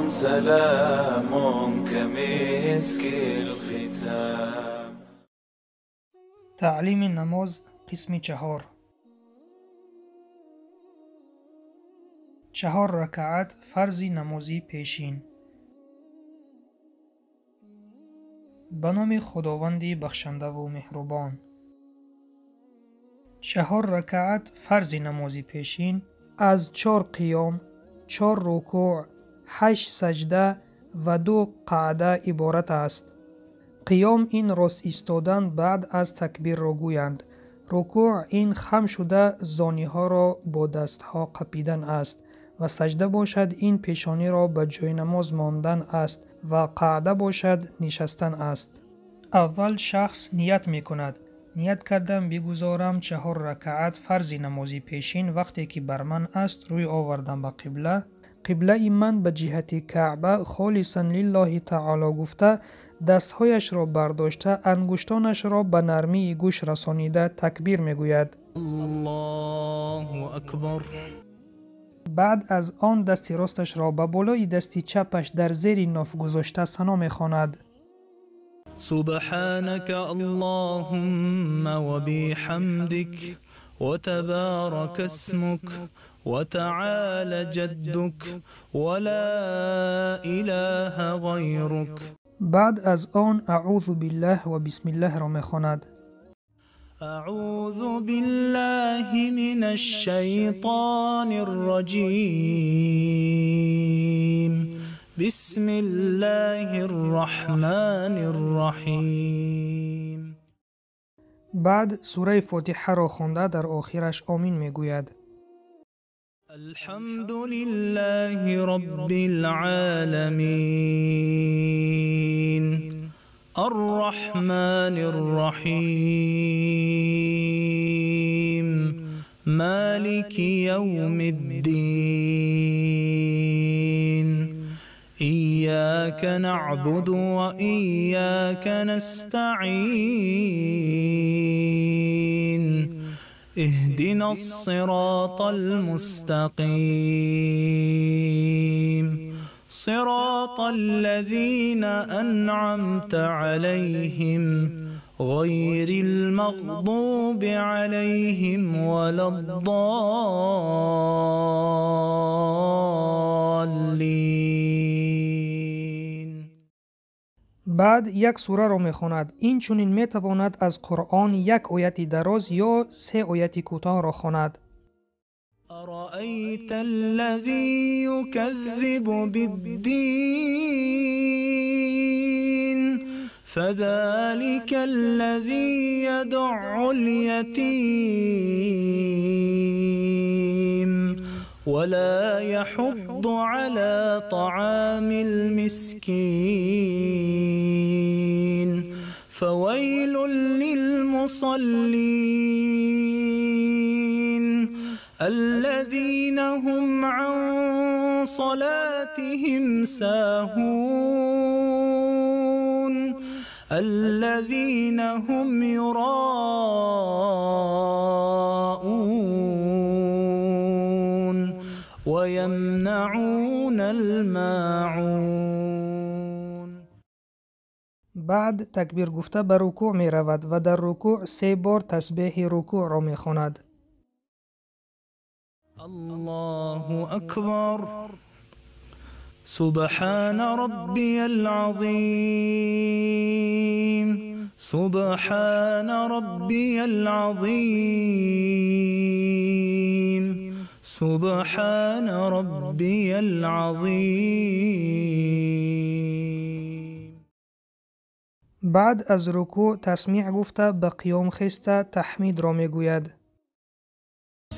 سلام كمسك الختام. Таълими намоз, қисми чаҳор. Чаҳор ракаат фарзи намози пешин. Ба номи Худованди бахшандаву меҳрубон. Чаҳор ракаат фарзи намози пешин аз чор қиём, чор рукӯъ, ҳашт саҷда ва ду қаъда иборат аст. Қиём ин рост истодан баъд аз такбирро гӯянд. Рукӯъ ин хам шуда зониҳоро бо дастҳо қапидан аст ва саҷда бошад ин пешониро ба ҷойнамоз мондан аст ва қаъда бошад нишастан аст. Аввал шахс ният мекунад. Ният кардам бигузорам чаҳор ракаат фарзи намози пешин вақте ки бар ман аст рӯй овардам ба қибла. Қиблаи ман ба ҷиҳати Каъба холисан лиллоҳи таоло гуфта, дастҳояшро бардошта, ангуштонашро ба нармии гӯш расонида такбир мегӯяд. Аллоҳу акбар. Баъд аз он дасти росташро ба болои дасти чапаш дар зери ноф гузошта сано мехонад. سبحانك اللهم وبحمدك وتبارك اسمك وتعالى جدك ولا إله غيرك. баъд аз он аъузу биллаҳ ва бисмиллаҳро мехонад. أعوذ بالله من الشيطان الرجيم. بسم الله الرحمن الرحيم. баъд сураи фотиҳаро хонда дар охираш омин мегӯяд. الحمد لله رب العالمين الرحمن الرحيم مالك يوم الدين إياك نعبد وإياك نستعين اهدنا الصراط المستقيم صراط الذين أنعمت عليهم غير المغضوب عليهم ولا الضالين. баъд як сураро мехонад. Инчунин метавонад аз Қуръон як ояти дароз ё се ояти кӯтоҳро хонад. أرأيت الذي يكذب بالدين فذلك الذي يدع اليتيم ولا يحض على طعام المسكين فويل للمصلين الذين هم عن صلاتهم ساهون الذين هم يراءون ويمنعون الماعون. баъд такбир гуфта ба рукӯъ меравад ва дар рукӯъ се бор тасбеҳи рукӯъро мехонад. الله أكبر. سبحان ربي العظيم سبحان ربي العظيم سبحان ربي العظيم. баъд аз рукӯъ тасмеъ гуфта ба қиём хеста таҳмидро мегӯяд.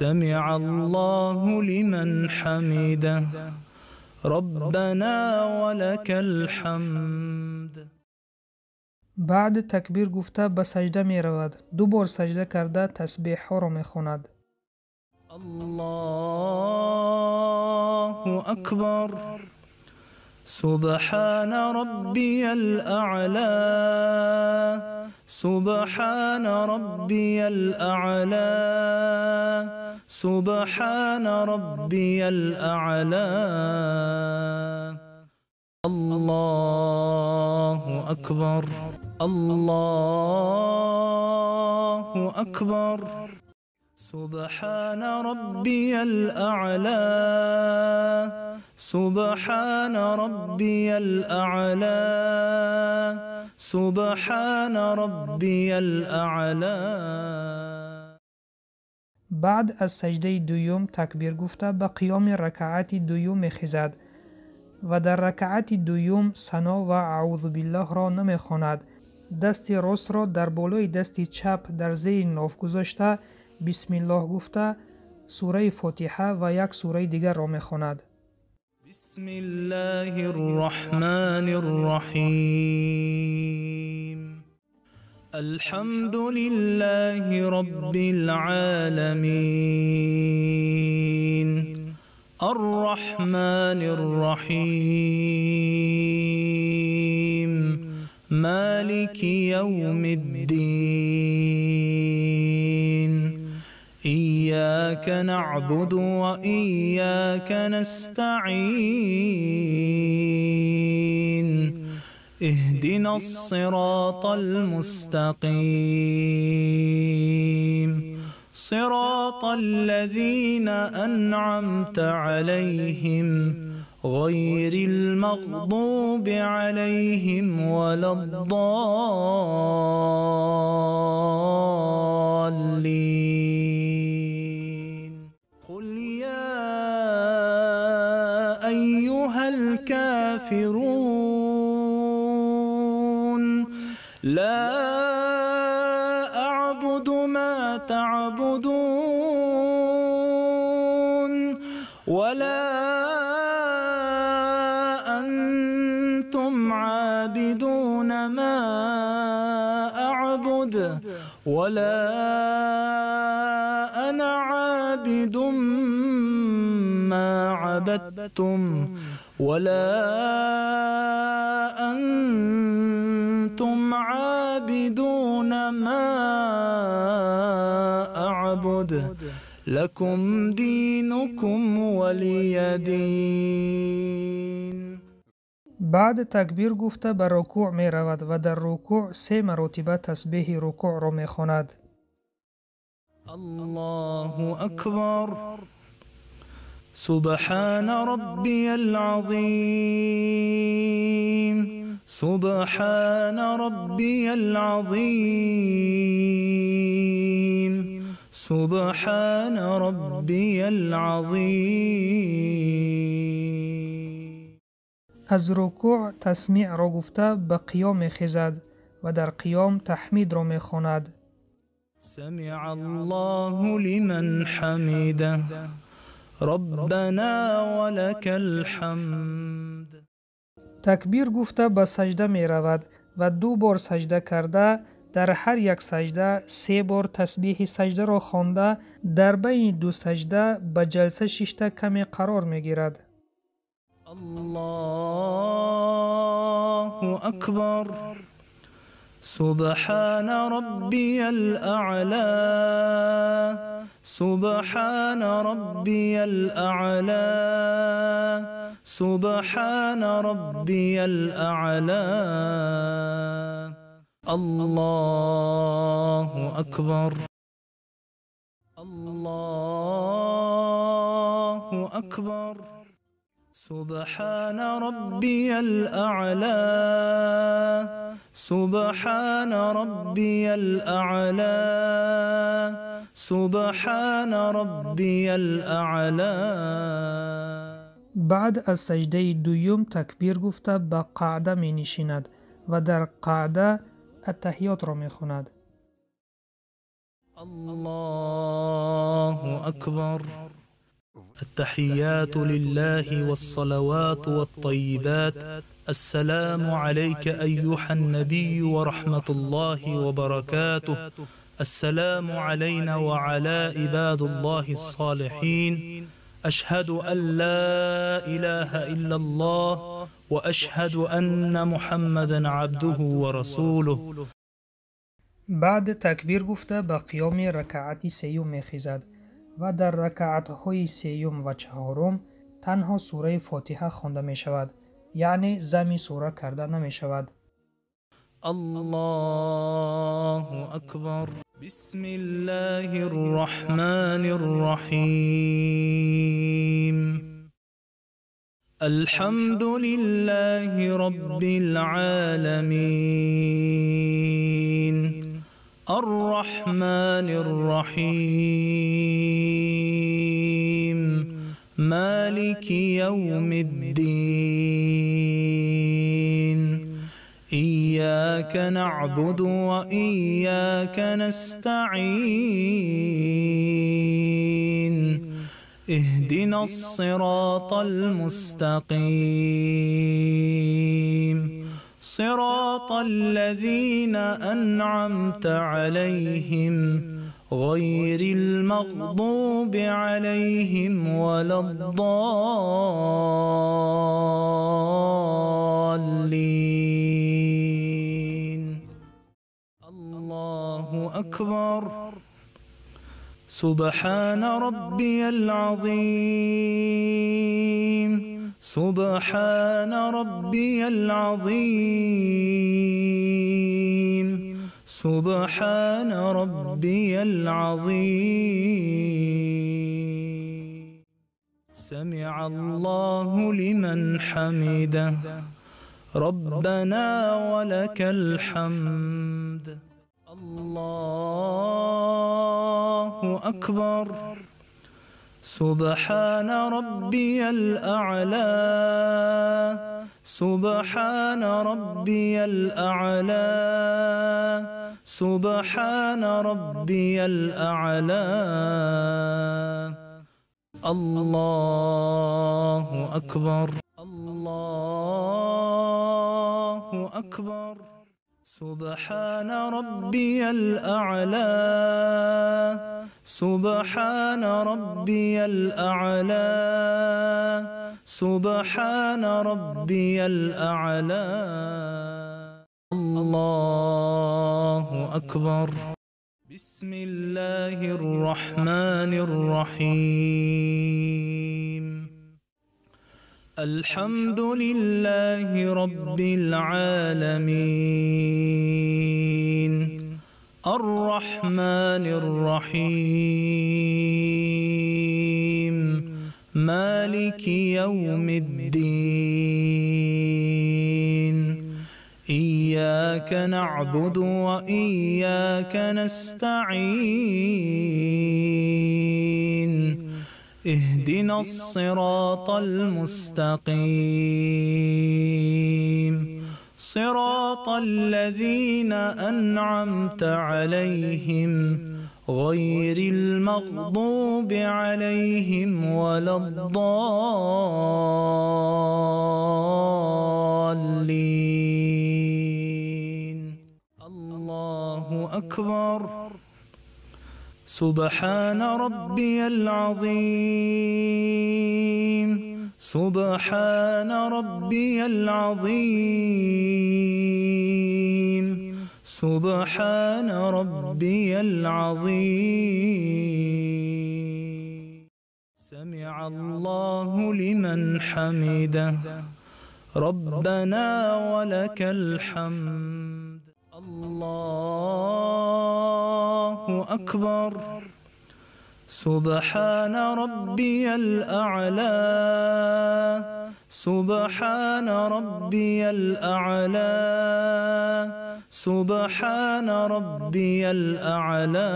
سمع الله لمن حمده ربنا ولك الحمد. баъд такбир гуфта ба саҷда меравад. Ду бор саҷда карда тасбеҳҳоро мехонад. الله أكبر. سبحان ربي الأعلى سبحان ربي الأعلى سبحان ربي الأعلى. الله أكبر. الله أكبر. سبحان ربي الأعلى. سبحان ربي الأعلى. سبحان ربي الأعلى. Баъд аз саҷдаи дуюм такбир гуфта ба қиёми ракаати дуюм мехезад ва дар ракаати дуюм сано ва аъузубиллоҳро намехонад. Дасти ростро дар болои дасти чап дар зери ноф гузошта, бисмиллоҳ гуфта, сураи Фотиҳа ва як сураи дигарро мехонад. بسم الله الرحمن الرحيم. الحمد لله رب العالمين. الرحمن الرحيم. مالك يوم الدين. إياك نعبد وإياك نستعين. اهدنا الصراط المستقيم. صراط الذين أنعمت عليهم غير المغضوب عليهم ولا الضالين. قل يا أيها الكافرون لا أعبد ما تعبدون ولا أنتم عابدون ما أعبد ولا أنا عابد ما عبدتم ولا أنتم عابدون ما أعبد لكم دينكم ولي دين. Баъд такбир гуфта ба рукӯъ меравад ва дар рукӯъ се маротиба тасбеҳи рукӯъро мехонад. الله أكبر. سبحان ربي العظيم. سبحان ربي العظيم. سبحان ربي العظيم. Аз рукӯъ тасмиъро гуфта ба қиём мехезад ва дар қиём таҳмидро мехонад. سمع الله لمن حمده. ربنا ولك الحمد. Такбир гуфта ба саҷда меравад ва ду бор саҷда карда, дар ҳар як саҷда се бор тасбиҳи саҷдаро хонда, дар байни ду саҷда ба ҷалса шишта каме қарор мегирад. الله أكبر. سبحان ربي الأعلى. سبحان ربي الأعلى. سبحان ربي الأعلى. الله أكبر. الله أكبر. سبحان ربي الأعلى. سبحان ربي الأعلى. سبحان ربي الأعلى. Баъд аз саҷдаи дуюм такбир гуфта ба қаъда менишинад ва дар қаъда аттаҳиётро мехонад. الله أكبر. التحيات لله والصلوات والطيبات. السلام عليك أيها النبي ورحمة الله وبركاته. السلام علينا وعلى عباد الله الصالحين. أشهد أن لا إله إلا الله وأشهد أن محمدا عبده ورسوله. Баъд такбир гуфта ба қиёми ракаати сеюм мехезад ва дар ракаатҳои сеюм ва чаҳорум танҳо сураи Фотиҳа хонда мешавад. Яъне зами сура карда намешавад. Аллоҳу акбар. Бисмиллоҳир Роҳманир Роҳим. Алҳамду лиллоҳи роббил оламин. Ар-Роҳманир Роҳим. Молики явмид-дин. Иёка наъбуду ва иёка настаъин. Иҳдинас-сиротал-мустақим. Сиротал-лазина анъамта алайҳим ғайрил мағзуби алайҳим валад-доллин. Аллоҳу акбар. Субҳана роббиял азим. Субҳана роббиял азим. Субҳана роббиял азим. Самиаллоҳу лиман ҳамидаҳ. Роббана ва лакал ҳамд. Аллоҳу акбар. Субҳана роббиял аъло. Субҳана роббиял аъло. Субҳана роббиял аъло. Аллоҳу акбар. Аллоҳу акбар. Субҳана роббиял аъло. Субҳана роббиял аъло. Субҳана роббиял аъло. Аллоҳу акбар. Бисмиллоҳир Роҳманир Роҳим. Алҳамду лиллоҳи роббил оламин. Ар-Роҳманир Роҳим. Молики явмид-дин. Иёка наъбуду ва иёка настаъин. Иҳдинас-сиротал-мустақим. Сиротал-лазина анъамта алайҳим ғайрил мағзуби алайҳим валад-доллин. Аллоҳу акбар. Субҳана роббиял азим. Субҳана роббиял азим. Субҳана роббиял азим. Самиаллоҳу лиман ҳамидаҳ. Роббана ва лакал ҳамд. Аллоҳу акбар. Субҳана роббиял аъло. Субҳана роббиял аъло. Субҳана роббиял аъло.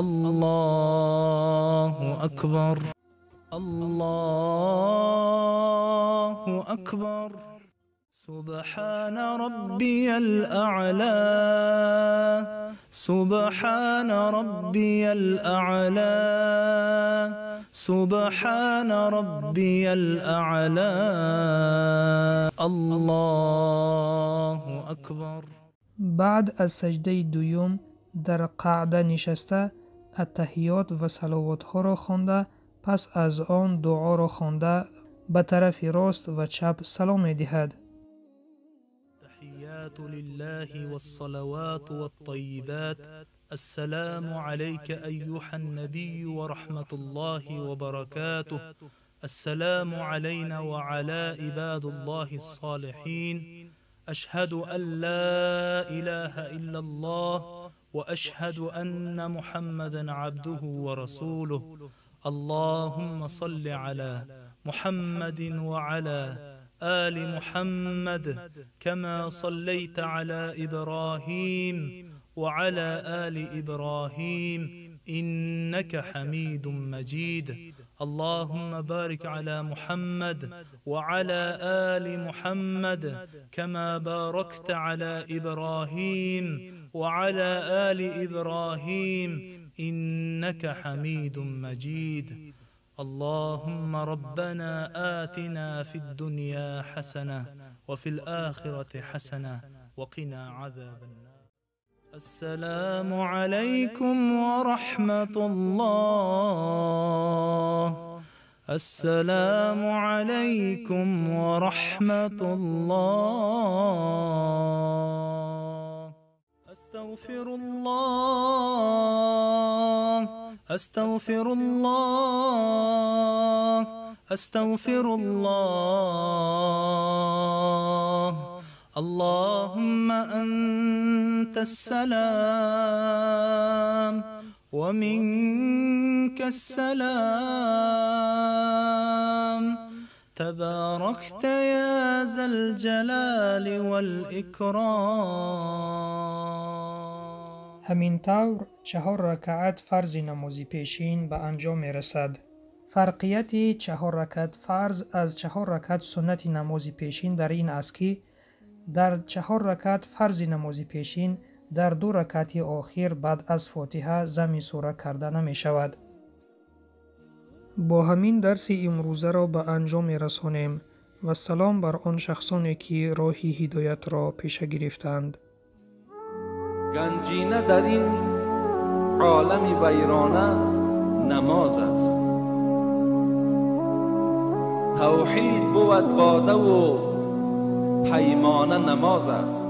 Аллоҳу акбар. Аллоҳу акбар. Субҳана роббиял аъло. Субҳана роббиял аъло. Субҳана роббиял аъло. Аллоҳу акбар. Баъд аз саҷдаи дуюм дар қаъда нишаста аттаҳиёт ва салавотҳоро хонда, пас аз он дуоро хонда ба тарафи рост ва чап салом медиҳад. التحيات لله والصلوات والطيبات. السلام عليك أيها النبي ورحمة الله وبركاته. السلام علينا وعلى عباد الله الصالحين. أشهد أن لا إله إلا الله وأشهد أن محمدا عبده ورسوله. اللهم صل على محمد وعلى آل محمد كما صليت على إبراهيم وعلى آل إبراهيم إنك حميد مجيد. اللهم بارك على محمد وعلى آل محمد كما باركت على إبراهيم وعلى آل إبراهيم إنك حميد مجيد. اللهم ربنا آتنا في الدنيا حسنة وفي الآخرة حسنة وقنا عذاب النار. السلام عليكم ورحمة الله. السلام عليكم ورحمة الله. أستغفر الله، أستغفر الله، أستغفر الله. اللهم أنت السلام ومنك السلام، تباركت يا ذا الجلال والإكرام. ҳамин тавр 4 ракаат фарзи намози пешин ба анҷом мерасад. Фарқияти 4 ракат фарз аз 4 ракат суннати намози пешин дар ин аст, ки дар 4 ракат фарзи намози пешин дар 2 ракати охир баъд аз фотиҳа зами сура карда намешавад. Бо ҳамин дарси имрӯзаро ба анҷом мерасонем ва салом бар он шахсоне, ки роҳи ҳидоятро пеша гирифтанд. Ганҷина дар ин олами вайрона намоз аст. Тавҳид бувад бодаву паймона намоз аст.